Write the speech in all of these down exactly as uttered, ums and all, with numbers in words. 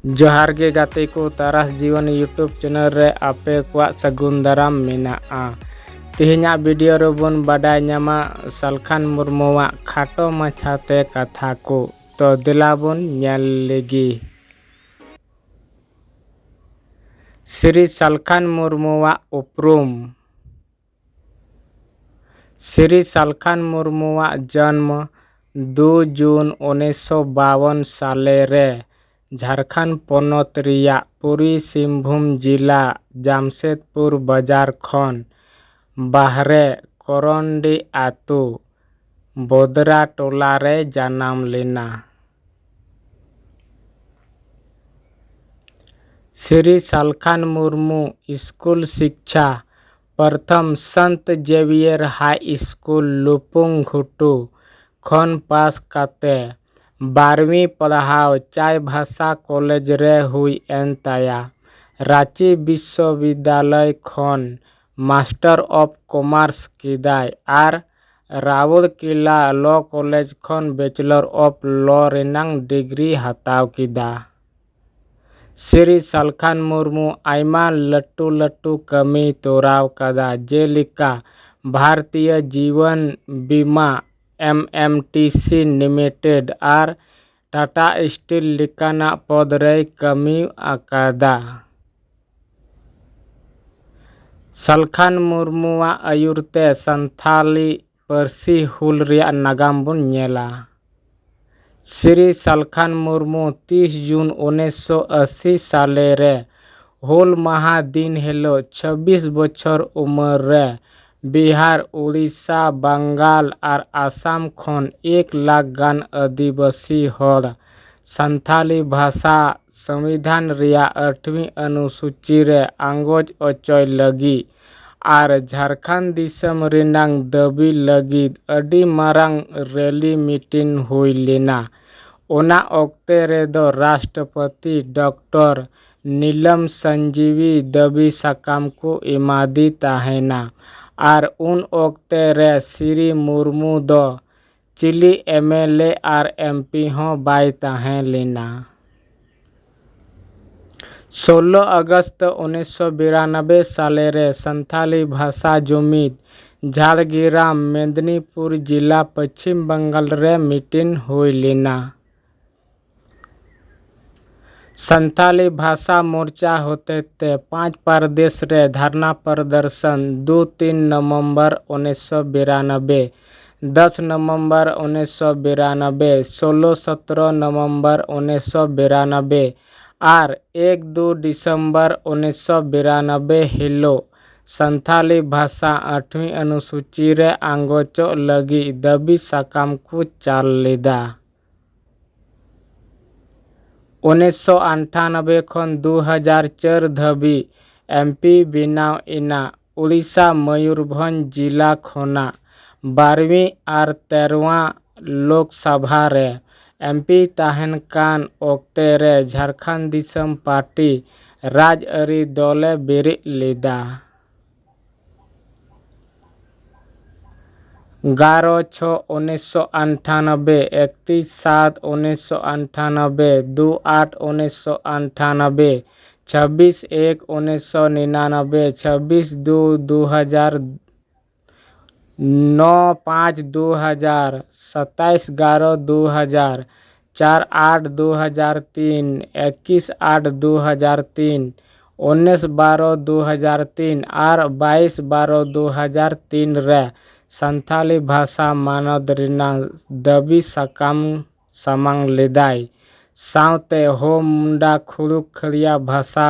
ᱡᱚᱦᱟᱨ ᱜᱮ ᱜᱟᱛᱮ ᱠᱚ, ᱛᱟᱨᱟᱥ ᱡᱤᱭᱚᱱ YouTube channel ᱨᱮ ᱟᱯᱮ ᱠᱚᱣᱟᱜ ᱥᱟᱹᱜᱩᱱ ᱫᱟᱨᱟᱢ ᱢᱮᱱᱟᱜᱼᱟ᱾ ᱛᱮᱦᱮᱧᱟᱜ video ᱨᱮᱵᱚᱱ ᱵᱟᱰᱟᱭ ᱧᱟᱢᱟ ᱥᱟᱞᱠᱷᱟᱱ ᱢᱩᱨᱢᱩᱣᱟᱜ ᱠᱷᱟᱴᱚ ᱢᱟᱪᱷᱟᱛᱮ ᱠᱟᱛᱷᱟ ᱠᱚ᱾ ᱛᱚ ᱫᱮᱞᱟ ᱵᱚᱱ ᱧᱮᱞ ᱞᱮᱜᱮ᱾ ᱥᱨᱤ ᱥᱟᱞᱠᱷᱟᱱ ᱢᱩᱨᱢᱩᱣᱟᱜ ᱩᱯᱨᱩᱢ᱾ ᱥᱨᱤ ᱥᱟᱞᱠᱷᱟᱱ ᱢᱩᱨᱢᱩᱣᱟᱜ ᱡᱚᱱᱢ ᱫᱩ ᱡᱩᱱ ᱩᱱᱤᱥᱥᱚ ᱵᱟᱣᱚᱱ ᱥᱟᱞᱮ ᱨᱮ ᱡᱷᱟᱲᱠᱷᱚᱸᱰ ᱯᱚᱱᱚᱛ ᱨᱮᱭᱟᱜ ᱯᱩᱨᱵᱤ ᱥᱤᱝᱵᱷᱩᱢ ᱡᱤᱞᱟ ᱡᱟᱢᱥᱮᱫᱽᱯᱩᱨ ᱵᱟᱡᱟᱨ ᱠᱷᱚᱱ ᱵᱟᱦᱨᱮ ᱠᱚᱨᱚᱱᱰᱤ ᱟᱹᱛᱩ ᱵᱚᱫᱽᱨᱟ ᱴᱚᱞᱟ ᱨᱮ ᱡᱟᱱᱟᱢ ᱞᱮᱱᱟ᱾ ᱥᱨᱤ ᱥᱟᱞᱠᱷᱟᱱ ᱢᱩᱨᱢᱩ ᱥᱠᱩᱞ ᱥᱤᱠᱪᱷᱟ ᱯᱨᱚᱛᱷᱚᱢ ᱥᱟᱱᱛ ᱡᱮᱵᱤᱭᱟᱨ ᱦᱟᱭ ᱥᱠᱩᱞ ᱞᱩᱯᱩᱝ ᱜᱷᱩᱴᱩ ᱠᱷᱚᱱ ᱯᱟᱥ ᱠᱟᱛᱮ ᱵᱟᱨᱦᱚᱸ ᱯᱟᱲᱦᱟᱣ ᱪᱟᱭᱵᱟᱥᱟ ᱠᱚᱞᱮᱡᱽ ᱨᱮ ᱦᱩᱭ ᱮᱱ ᱛᱟᱭᱟ᱾ ᱨᱟᱸᱪᱤ ᱵᱤᱥᱥᱚᱵᱤᱫᱽᱫᱟᱞᱚᱭ ᱠᱷᱚᱱ Master of Commerce ᱠᱮᱫᱟᱭ ᱟᱨ ᱨᱟᱣᱩᱨᱠᱮᱞᱟ Law College ᱠᱷᱚᱱ Bachelor of Law ᱨᱮᱱᱟᱝ degree ᱦᱟᱛᱟᱣ ᱠᱮᱫᱟ᱾ ᱥᱨᱤ ᱥᱟᱞᱠᱷᱟᱱ ᱢᱩᱨᱢᱩ ᱟᱭᱢᱟ ᱞᱟᱹᱴᱩ ᱞᱟᱹᱴᱩ ᱠᱟᱹᱢᱤ ᱛᱚᱨᱟᱣ ᱠᱟᱫᱟ, ᱡᱮᱞᱮᱠᱟ ᱵᱷᱟᱨᱛᱤᱭᱚ ᱡᱤᱵᱚᱱ ᱵᱤᱢᱟ, M M T C Limited, ᱟᱨ ᱴᱟᱴᱟ ᱥᱴᱤᱞ ᱞᱮᱠᱟᱱᱟᱜ ᱯᱚᱫᱽ ᱨᱮᱭ ᱠᱟᱹᱢᱤ ᱟᱠᱟᱫᱟ᱾ ᱥᱟᱞᱠᱷᱟᱱ ᱢᱩᱨᱢᱩᱣᱟᱜ ᱟᱹᱭᱩᱨ ᱛᱮ ᱥᱟᱱᱛᱷᱟᱞᱤ ᱯᱟᱹᱨᱥᱤ ᱦᱩᱞ ᱨᱮᱭᱟᱜ ᱱᱟᱜᱟᱢ ᱵᱚᱱ ᱧᱮᱞᱟ᱾ ᱥᱨᱤ ᱥᱟᱞᱠᱷᱟᱱ ᱢᱩᱨᱢᱩ ᱛᱤᱥ ᱡᱩᱱ ᱩᱱᱤᱥᱥᱚ ᱟᱥᱤ ᱥᱟᱞᱮ ᱨᱮ ᱦᱩᱞ ᱢᱟᱦᱟ ᱫᱤᱱ ᱦᱤᱞᱳᱜ ᱪᱷᱟᱵᱵᱤᱥ ᱵᱚᱪᱷᱚᱨ ᱩᱢᱮᱨ ᱨᱮ ᱵᱤᱦᱟᱨ, ᱩᱲᱤᱥᱥᱟ, ᱵᱟᱝᱜᱟᱞ ᱟᱨ ᱟᱥᱟᱢ ᱠᱷᱚᱱ ᱮᱠ ᱞᱟᱠᱷ ᱜᱟᱱ ᱟᱹᱫᱤᱵᱟᱹᱥᱤ ᱦᱚᱲ ᱥᱟᱱᱛᱷᱟᱞᱤ ᱵᱷᱟᱥᱟ ᱥᱚᱝᱵᱤᱫᱷᱟᱱ ᱨᱮᱭᱟᱜ ᱟᱴᱷᱣᱤ ᱚᱱᱩᱥᱩᱪᱤ ᱨᱮ ᱟᱸᱜᱚᱪ ᱚᱪᱚᱭ ᱞᱟᱹᱜᱤᱫ ᱟᱨ ᱡᱷᱟᱲᱠᱷᱚᱸᱰ ᱫᱤᱥᱚᱢ ᱨᱮᱱᱟᱜ ᱫᱟᱹᱵᱤ ᱞᱟᱹᱜᱤᱫ ᱟᱹᱰᱤ ᱢᱟᱨᱟᱝ rally meeting ᱦᱩᱭ ᱞᱮᱱᱟ᱾ ᱚᱱᱟ ᱚᱠᱛᱮ ᱨᱮᱫᱚ ᱨᱟᱥᱴᱨᱚᱯᱚᱛᱤ ᱰᱚᱠᱴᱚᱨ ᱱᱤᱞᱚᱢ ᱥᱚᱧᱡᱤᱵᱤ ᱫᱟᱹᱵᱤ ᱥᱟᱠᱟᱢ ᱠᱚ ᱮᱢᱟᱫᱮ ᱛᱟᱦᱮᱱᱟ ᱟᱨ ᱩᱱ ᱚᱠᱛᱮ ᱨᱮ ᱥᱨᱤ ᱢᱩᱨᱢᱩ ᱫᱚ ᱪᱤᱞᱤ M L A R M P ᱦᱚᱸ ᱵᱟᱭ ᱛᱟᱦᱮᱸ ᱞᱮᱱᱟ᱾ ᱥᱳᱞᱳ ᱟᱜᱚᱥᱴ ᱩᱱᱤᱥᱥᱚ ᱵᱤᱨᱟᱱᱚᱵᱵᱳᱭ ᱥᱟᱞᱮ ᱨᱮ ᱥᱟᱱᱛᱷᱟᱞᱤ ᱵᱷᱟᱥᱟ ᱡᱩᱢᱤᱫ ᱡᱷᱟᱲᱜᱨᱟᱢ, ᱢᱮᱫᱽᱱᱤᱯᱩᱨ ᱡᱤᱞᱟ, ᱯᱚᱪᱷᱤᱢ ᱵᱟᱝᱜᱟᱞ ᱨᱮ ᱢᱤᱴᱤᱝ ᱦᱩᱭ ᱞᱮᱱᱟ᱾ ᱥᱟᱱᱛᱷᱟᱞᱤ ᱵᱷᱟᱥᱟ ᱢᱳᱨᱪᱟ ᱦᱚᱛᱮᱛᱮ ᱯᱟᱸᱪ ᱯᱟᱨᱫᱮᱥ ᱨᱮ ᱫᱷᱟᱨᱱᱟ ᱯᱨᱚᱫᱚᱨᱥᱚᱱ, ᱫᱩ ᱛᱤᱱ ᱱᱚᱵᱷᱮᱢᱵᱚᱨ ᱩᱱᱤᱥᱥᱚ ᱵᱤᱨᱟᱱᱚᱵᱵᱳᱭ, ᱫᱚᱥ ᱱᱚᱵᱷᱮᱢᱵᱚᱨ ᱩᱱᱤᱥᱥᱚ ᱵᱤᱨᱟᱱᱚᱵᱵᱳᱭ, ᱥᱳᱞᱳ ᱥᱚᱛᱨᱚ ᱱᱚᱵᱷᱮᱢᱵᱚᱨ ᱩᱱᱤᱥᱥᱚ ᱵᱤᱨᱟᱱᱚᱵᱵᱳᱭ ᱟᱨ ᱮᱠ ᱫᱩ ᱰᱤᱥᱮᱢᱵᱚᱨ ᱩᱱᱤᱥᱥᱚ ᱵᱤᱨᱟᱱᱚᱵᱵᱳᱭ ᱦᱤᱞᱳᱜ ᱥᱟᱱᱛᱷᱟᱞᱤ ᱵᱷᱟᱥᱟ ᱟᱴᱷᱣᱤ ᱚᱱᱩᱥᱩᱪᱤ ᱨᱮ ᱟᱸᱜᱚᱪᱚᱜ ᱞᱟᱹᱜᱤᱫ ᱫᱟᱹᱵᱤ ᱥᱟᱠᱟᱢ ᱠᱚ ᱪᱟᱞ ᱞᱮᱫᱟ᱾ ᱩᱱᱤᱥᱥᱚ ᱟᱴᱷᱟᱱᱚᱵᱵᱳᱭ ᱠᱷᱚᱱ ᱫᱩ ᱦᱟᱡᱟᱨ ᱪᱟᱨ ᱫᱷᱟᱹᱵᱤᱡ ᱮᱢᱯᱤ ᱵᱮᱱᱟᱣ ᱮᱱᱟ᱾ ᱩᱲᱤᱥᱥᱟ ᱢᱚᱭᱩᱨᱵᱷᱚᱸᱡᱽ ᱡᱤᱞᱟ ᱠᱷᱚᱱᱟᱜ ᱵᱟᱨᱦᱟᱣᱤᱡ ᱟᱨ ᱛᱮᱨᱦᱟᱣᱤᱡ ᱞᱳᱠᱥᱚᱵᱷᱟ ᱨᱮ ᱮᱢᱯᱤ ᱛᱟᱦᱮᱱ ᱠᱟᱱ ᱚᱠᱛᱮ ᱨᱮ ᱡᱷᱟᱲᱠᱷᱚᱸᱰ ᱫᱤᱥᱚᱢ ᱯᱟᱨᱴᱤ ᱨᱟᱡᱽᱟᱹᱨᱤ ᱫᱚᱞᱮ ᱵᱮᱨᱮᱫ ᱞᱮᱫᱟ᱾ ᱮᱜᱟᱨᱚ ᱪᱷᱚ ᱩᱱᱤᱥᱥᱚ ᱟᱴᱷᱟᱱᱚᱵᱵᱳᱭ, ᱮᱠᱛᱤᱥ ᱥᱟᱛ ᱩᱱᱤᱥᱥᱚ ᱟᱴᱷᱟᱱᱚᱵᱵᱳᱭ, ᱫᱩ ᱟᱴ ᱩᱱᱤᱥᱥᱚ ᱟᱴᱷᱟᱱᱚᱵᱵᱳᱭ, ᱪᱷᱟᱵᱵᱤᱥ ᱮᱠ ᱩᱱᱤᱥᱥᱚ ᱱᱤᱨᱟᱱᱚᱵᱵᱳᱭ, ᱪᱷᱟᱵᱵᱤᱥ ᱫᱩ ᱫᱩ ᱦᱟᱡᱟᱨ ᱱᱚ ᱯᱟᱸᱪ ᱫᱩ ᱦᱟᱡᱟᱨ, ᱥᱟᱛᱟᱭᱤᱥ ᱮᱜᱟᱨᱚ ᱫᱩ ᱦᱟᱡᱟᱨ, ᱪᱟᱨ ᱟᱴ ᱫᱩ ᱦᱟᱡᱟᱨ ᱛᱤᱱ, ᱮᱠᱤᱥ ᱟᱴ ᱫᱩ ᱦᱟᱡᱟᱨ ᱛᱤᱱ, ᱩᱱᱤᱥ ᱵᱟᱨᱚ ᱫᱩ ᱦᱟᱡᱟᱨ ᱛᱤᱱ ᱟᱨ ᱵᱟᱭᱤᱥ ᱵᱟᱨᱚ ᱫᱩ ᱦᱟᱡᱟᱨ ᱛᱤᱱ ᱨᱮ ᱥᱟᱱᱛᱷᱟᱞᱤ ᱵᱷᱟᱥᱟ ᱢᱟᱱᱚᱛ ᱨᱮᱱᱟᱜ ᱫᱟᱹᱵᱤ ᱥᱟᱠᱟᱢ ᱥᱟᱢᱟᱝ ᱞᱮᱫᱟᱭ᱾ ᱥᱟᱶᱛᱮ ᱦᱳ ᱢᱩᱱᱰᱟ ᱠᱷᱩᱲᱩᱠ ᱠᱷᱟᱹᱲᱭᱟ ᱵᱷᱟᱥᱟ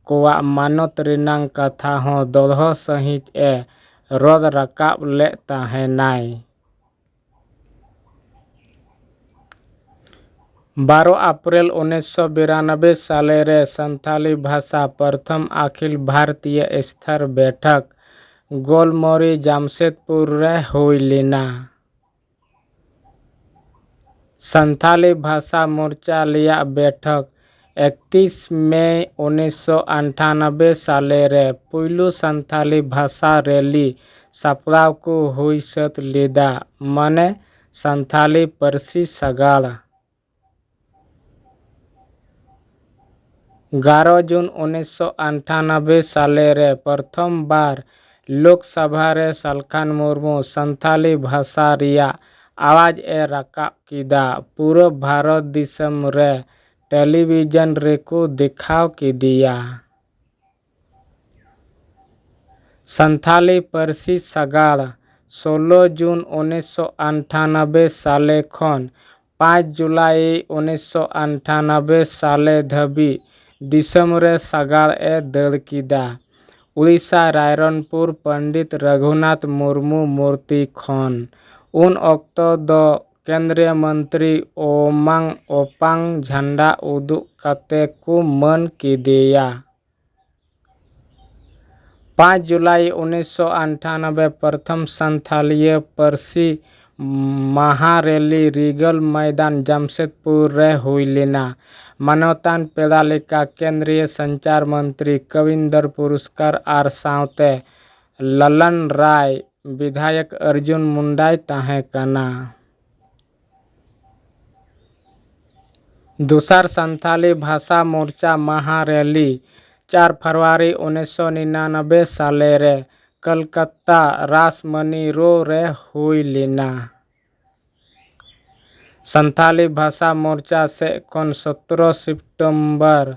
ᱠᱚᱣᱟᱜ ᱢᱟᱱᱚᱛ ᱨᱮᱱᱟᱜ ᱠᱟᱛᱷᱟ ᱦᱚᱸ ᱫᱚᱲᱦᱚ ᱥᱟᱹᱦᱤᱡ ᱮ ᱨᱚᱲ ᱨᱟᱠᱟᱵ ᱞᱮᱫ ᱛᱟᱦᱮᱱᱟᱭ᱾ ᱵᱟᱨᱚ ᱮᱯᱨᱤᱞ ᱩᱱᱤᱥᱥᱚ ᱵᱤᱨᱟᱱᱚᱵᱵᱳᱭ ᱥᱟᱞᱮ ᱨᱮ ᱥᱟᱱᱛᱷᱟᱞᱤ ᱵᱷᱟᱥᱟ ᱯᱨᱚᱛᱷᱚᱢ ᱟᱠᱷᱤᱞ ᱵᱷᱟᱨᱛᱤᱭᱚ ᱥᱛᱚᱨ ᱵᱮᱴᱷᱚᱠ ᱜᱳᱞᱢᱚᱨᱤ ᱡᱟᱢᱥᱮᱫᱽᱯᱩᱨ ᱨᱮ ᱦᱩᱭ ᱞᱮᱱᱟ᱾ ᱥᱟᱱᱛᱷᱟᱞᱤ ᱵᱷᱟᱥᱟ ᱢᱳᱨᱪᱟ ᱨᱮᱭᱟᱜ ᱵᱮᱴᱷᱚᱠ ᱮᱠᱛᱤᱥ ᱢᱮ ᱩᱱᱤᱥᱥᱚ ᱟᱴᱷᱟᱱᱚᱵᱵᱳᱭ ᱥᱟᱞᱮ ᱨᱮ ᱯᱩᱭᱞᱩ ᱥᱟᱱᱛᱷᱟᱞᱤ ᱵᱷᱟᱥᱟ ᱨᱮᱞᱤ ᱥᱟᱯᱲᱟᱣ ᱠᱚ ᱦᱩᱭ ᱥᱟᱹᱛ ᱞᱮᱫᱟ, ᱢᱟᱱᱮ ᱥᱟᱱᱛᱷᱟᱞᱤ ᱯᱟᱹᱨᱥᱤ ᱥᱟᱜᱟᱲ᱾ ᱜᱟᱨᱚ ᱡᱩᱱ ᱩᱱᱤᱥᱥᱚ ᱟᱴᱷᱟᱱᱚᱵᱵᱳᱭ ᱥᱟᱞᱮ ᱨᱮ ᱯᱨᱚᱛᱷᱚᱢ ᱵᱟᱨ ᱞᱳᱠᱥᱚᱵᱷᱟ ᱨᱮ ᱥᱟᱞᱠᱷᱟᱱ ᱢᱩᱨᱢᱩ ᱥᱟᱱᱛᱷᱟᱞᱤ ᱵᱷᱟᱥᱟ ᱨᱮᱭᱟᱜ ᱟᱣᱟᱡᱽ ᱮ ᱨᱟᱠᱟᱵ ᱠᱮᱫᱟ᱾ ᱯᱩᱨᱟᱹ ᱵᱷᱟᱨᱚᱛ ᱫᱤᱥᱚᱢ ᱨᱮ ᱴᱮᱞᱤᱵᱷᱤᱡᱚᱱ ᱨᱮᱠᱚ ᱫᱮᱠᱷᱟᱣ ᱠᱮᱫᱮᱭᱟ᱾ ᱥᱟᱱᱛᱷᱟᱞᱤ ᱯᱟᱹᱨᱥᱤ ᱥᱟᱜᱟᱲ ᱥᱳᱞᱳ ᱡᱩᱱ ᱩᱱᱤᱥᱥᱚ ᱟᱴᱷᱟᱱᱚᱵᱵᱳᱭ ᱥᱟᱞᱮ ᱠᱷᱚᱱ ᱯᱟᱸᱪ ᱡᱩᱞᱟᱭ ᱩᱱᱤᱥᱥᱚ ᱟᱴᱷᱟᱱᱚᱵᱵᱳᱭ ᱥᱟᱞᱮ ᱫᱷᱟᱹᱵᱤᱡ ᱫᱤᱥᱚᱢ ᱨᱮ ᱥᱟᱜᱟᱲ ᱮ ᱫᱟᱹᱲ ᱠᱮᱫᱟ᱾ ᱩᱲᱤᱥᱥᱟ ᱨᱟᱭᱨᱚᱝᱯᱩᱨ ᱯᱚᱱᱰᱤᱛ ᱨᱚᱜᱷᱩᱱᱟᱛᱷ ᱢᱩᱨᱢᱩ ᱢᱩᱨᱛᱤ ᱠᱷᱚᱱ᱾ ᱩᱱ ᱚᱠᱛᱚ ᱫᱚ ᱠᱮᱱᱫᱨᱤᱭᱚ ᱢᱚᱱᱛᱨᱤ ᱚᱢᱟᱝ ᱚᱯᱟᱝ ᱡᱷᱟᱱᱰᱟ ᱩᱫᱩᱜ ᱠᱟᱛᱮ ᱠᱚ ᱢᱟᱹᱱ ᱠᱮᱫᱮᱭᱟ᱾ ᱯᱟᱸᱪ ᱡᱩᱞᱟᱭ ᱩᱱᱤᱥᱥᱚ ᱟᱴᱷᱟᱱᱚᱵᱵᱳᱭ ᱯᱨᱚᱛᱷᱚᱢ ᱥᱟᱱᱛᱷᱟᱞᱤᱭᱟᱹ ᱯᱟᱹᱨᱥᱤ ᱢᱟᱦᱟ ᱨᱮᱞᱤ ᱨᱤᱜᱟᱞ ᱢᱚᱭᱫᱟᱱ ᱡᱟᱢᱥᱮᱫᱽᱯᱩᱨ ᱨᱮ ᱦᱩᱭ ᱞᱮᱱᱟ᱾ ᱢᱟᱱᱚᱛᱟᱱ ᱯᱮᱲᱟ ᱞᱮᱠᱟ ᱠᱮᱱᱫᱨᱤᱭᱚ ᱥᱚᱧᱪᱟᱨ ᱢᱚᱱᱛᱨᱤ ᱠᱚᱵᱤᱱᱫᱚᱨ ᱯᱩᱨᱚᱥᱠᱟᱨ ᱟᱨ ᱥᱟᱶᱛᱮ ᱞᱟᱞᱟᱱ ᱨᱟᱭ ᱵᱤᱫᱷᱟᱭᱚᱠ ᱚᱨᱡᱩᱱ ᱢᱩᱱᱰᱟᱭ ᱛᱟᱦᱮᱸ ᱠᱟᱱᱟ᱾ ᱫᱚᱥᱟᱨ ᱥᱟᱱᱛᱷᱟᱞᱤ ᱵᱷᱟᱥᱟ ᱢᱳᱨᱪᱟ ᱢᱟᱦᱟ ᱨᱮᱞᱤ ᱪᱟᱨ ᱯᱷᱮᱵᱽᱨᱩᱣᱟᱨᱤ ᱩᱱᱤᱥᱥᱚ ᱱᱤᱨᱟᱱᱚᱵᱵᱳᱭ ᱥᱟᱞᱮ ᱨᱮ ᱠᱚᱞᱠᱟᱛᱟ ᱨᱟᱥᱢᱟᱱᱤ ᱨᱳ ᱨᱮ ᱦᱩᱭ ᱞᱮᱱᱟ᱾ ᱥᱟᱱᱛᱷᱟᱞᱤ ᱵᱷᱟᱥᱟ ᱢᱳᱨᱪᱟ ᱥᱮᱫ ᱠᱷᱚᱱ ᱥᱚᱛᱨᱚ ᱥᱮᱯᱴᱮᱢᱵᱚᱨ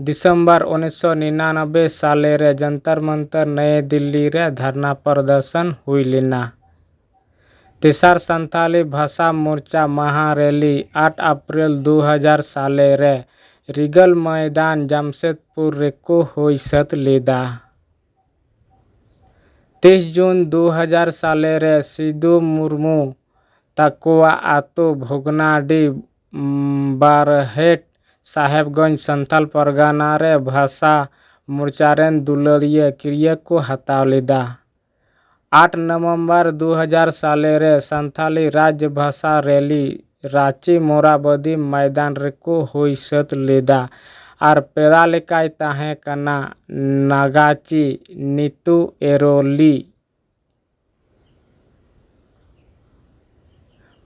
ᱫᱤᱥᱚᱢᱵᱚᱨ ᱩᱱᱤᱥᱥᱚ ᱱᱤᱨᱟᱱᱚᱵᱵᱳᱭ ᱥᱟᱞᱮ ᱨᱮ ᱡᱚᱱᱛᱚᱨ ᱢᱚᱱᱛᱚᱨ ᱱᱟᱭᱟ ᱫᱤᱞᱞᱤ ᱨᱮ ᱫᱷᱟᱨᱱᱟ ᱯᱨᱚᱫᱚᱨᱥᱚᱱ ᱦᱩᱭ ᱞᱮᱱᱟ᱾ ᱛᱮᱥᱟᱨ ᱥᱟᱱᱛᱷᱟᱞᱤ ᱵᱷᱟᱥᱟ ᱢᱳᱨᱪᱟ ᱢᱟᱦᱟ ᱨᱮᱞᱤ ᱟᱴ ᱮᱯᱨᱤᱞ ᱫᱩ ᱦᱟᱡᱟᱨ ᱥᱟᱞᱮ ᱨᱮ ᱨᱤᱜᱟᱞ ᱢᱚᱭᱫᱟᱱ ᱡᱟᱢᱥᱮᱫᱽᱯᱩᱨ ᱨᱮᱠᱚ ᱦᱩᱭ ᱥᱟᱹᱛ ᱞᱮᱫᱟ᱾ ᱛᱤᱥ ᱡᱩᱱ ᱫᱩ ᱦᱟᱡᱟᱨ ᱥᱟᱞᱮ ᱨᱮ ᱥᱤᱫᱩ ᱢᱩᱨᱢᱩ ᱛᱟᱠᱚᱣᱟᱜ ᱟᱹᱛᱩ ᱵᱷᱚᱜᱽᱱᱟᱰᱤ, ᱩᱢ, ᱵᱟᱨᱦᱮᱴ ᱥᱟᱦᱮᱵᱽᱜᱚᱸᱡᱽ ᱥᱟᱱᱛᱟᱞ ᱯᱟᱨᱜᱟᱱᱟ ᱨᱮ ᱵᱷᱟᱥᱟ ᱢᱳᱨᱪᱟ ᱨᱮᱱ ᱫᱩᱞᱟᱹᱲᱤᱭᱟᱹ ᱠᱤᱨᱭᱟᱹ ᱠᱚ ᱦᱟᱛᱟᱣ ᱞᱮᱫᱟ᱾ ᱟᱴ ᱱᱚᱵᱷᱮᱢᱵᱚᱨ ᱫᱩ ᱦᱟᱡᱟᱨ ᱥᱟᱞᱮ ᱨᱮ ᱥᱟᱱᱛᱷᱟᱞᱤ ᱨᱟᱡᱽ ᱵᱷᱟᱥᱟ ᱨᱮᱞᱤ ᱨᱟᱸᱪᱤ ᱢᱚᱨᱟᱵᱚᱫᱤ ᱢᱚᱭᱫᱟᱱ ᱨᱮᱠᱚ ᱦᱩᱭ ᱥᱟᱹᱛ ᱞᱮᱫᱟ ᱟᱨ ᱯᱮᱲᱟ ᱞᱮᱠᱟᱭ ᱛᱟᱦᱮᱸ ᱠᱟᱱᱟ ᱱᱟᱜᱟᱪᱤ ᱱᱤᱛᱩ ᱮᱨᱚᱞᱤ᱾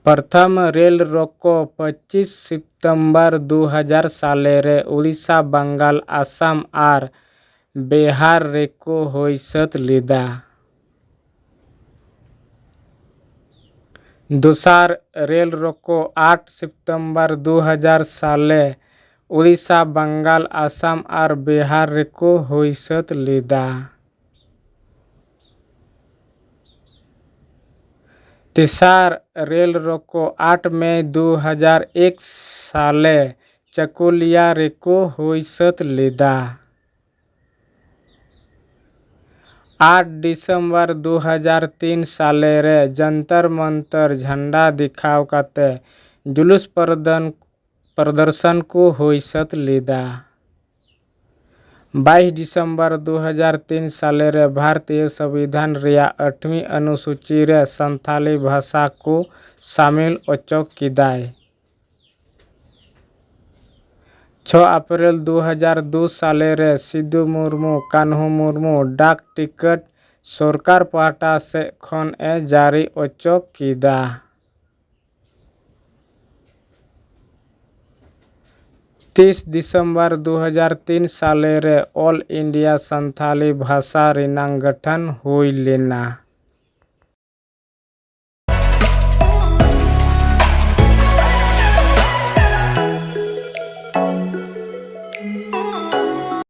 ᱯᱨᱚᱛᱷᱚᱢ ᱨᱮᱞ ᱨᱚᱠᱚ ᱯᱚᱸᱪᱤᱥ ᱥᱤᱛᱚᱢᱵᱚᱨ ᱫᱩ ᱦᱟᱡᱟᱨ ᱥᱟᱞᱮ ᱨᱮ ᱩᱲᱤᱥᱥᱟ, ᱵᱟᱝᱜᱟᱞ, ᱟᱥᱟᱢ ᱟᱨ ᱵᱤᱦᱟᱨ ᱨᱮᱠᱚ ᱦᱩᱭ ᱥᱟᱹᱛ ᱞᱮᱫᱟ᱾ ᱫᱚᱥᱟᱨ ᱨᱮᱞ ᱨᱚᱠᱚ ᱟᱴ ᱥᱤᱛᱚᱢᱵᱚᱨ ᱫᱩ ᱦᱟᱡᱟᱨ ᱥᱟᱞᱮ ᱩᱲᱤᱥᱥᱟ, ᱵᱟᱝᱜᱟᱞ, ᱟᱥᱟᱢ ᱟᱨ ᱵᱤᱦᱟᱨ ᱨᱮᱠᱚ ᱦᱩᱭ ᱥᱟᱹᱛ ᱞᱮᱫᱟ᱾ ᱛᱮᱥᱟᱨ ᱨᱮᱞ ᱨᱚᱠᱚ ᱟᱴ ᱢᱮ ᱫᱩ ᱦᱟᱡᱟᱨ ᱮᱠ ᱥᱟᱞᱮ ᱪᱟᱠᱩᱞᱤᱭᱟ ᱨᱮᱠᱚ ᱦᱩᱭ ᱥᱟᱹᱛ ᱞᱮᱫᱟ᱾ ᱟᱴ ᱰᱤᱥᱮᱢᱵᱚᱨ ᱫᱩ ᱦᱟᱡᱟᱨ ᱛᱤᱱ ᱥᱟᱞᱮ ᱨᱮ ᱡᱚᱱᱛᱚᱨ ᱢᱚᱱᱛᱚᱨ ᱡᱷᱟᱱᱰᱟ ᱫᱮᱠᱷᱟᱣ ᱠᱟᱛᱮ ᱡᱩᱞᱩᱥ ᱯᱨᱚᱫᱚᱱ-, ᱯᱨᱚᱫᱚᱨᱥᱚᱱ ᱠᱚ ᱦᱩᱭ ᱥᱟᱹᱛ ᱞᱮᱫᱟ᱾ ᱵᱟᱭᱤᱥ ᱰᱤᱥᱮᱢᱵᱚᱨ ᱫᱩ ᱦᱟᱡᱟᱨ ᱛᱤᱱ ᱥᱟᱞᱮ ᱨᱮ ᱵᱷᱟᱨᱚᱛᱤᱭᱚ ᱥᱚᱝᱵᱤᱫᱷᱟᱱ ᱨᱮᱭᱟᱜ ᱟᱴᱷᱣᱤ ᱚᱱᱩᱥᱩᱪᱤ ᱨᱮ ᱥᱟᱱᱛᱷᱟᱞᱤ ᱵᱷᱟᱥᱟ ᱠᱚ ᱥᱟᱢᱤᱞ ᱚᱪᱚ ᱠᱮᱫᱟᱭ᱾ ᱪᱷᱚ ᱟᱯᱨᱤᱞ ᱫᱩ ᱦᱟᱡᱟᱨ ᱫᱩ ᱥᱟᱞᱮ ᱨᱮ ᱥᱤᱫᱩ ᱢᱩᱨᱢᱩ ᱠᱟᱹᱱᱦᱩ ᱢᱩᱨᱢᱩ ᱰᱟᱠ ᱴᱤᱠᱤᱴ ᱥᱚᱨᱠᱟᱨ ᱯᱟᱦᱴᱟ ᱥᱮᱫ ᱠᱷᱚᱱ ᱮ ᱡᱟᱹᱨᱤ ᱚᱪᱚ ᱠᱮᱫᱟ᱾ ᱛᱤᱥ ᱰᱤᱥᱮᱢᱵᱚᱨ ᱫᱩ ᱦᱟᱡᱟᱨ ᱛᱤᱱ ᱥᱟᱞᱮ ᱨᱮ ᱚᱞ ᱤᱱᱰᱤᱭᱟ ᱥᱟᱱᱛᱷᱟᱞᱤ ᱵᱷᱟᱥᱟ ᱨᱮᱱᱟᱝ ᱜᱚᱴᱷᱚᱱ ᱦᱩᱭ ᱞᱮᱱᱟ᱾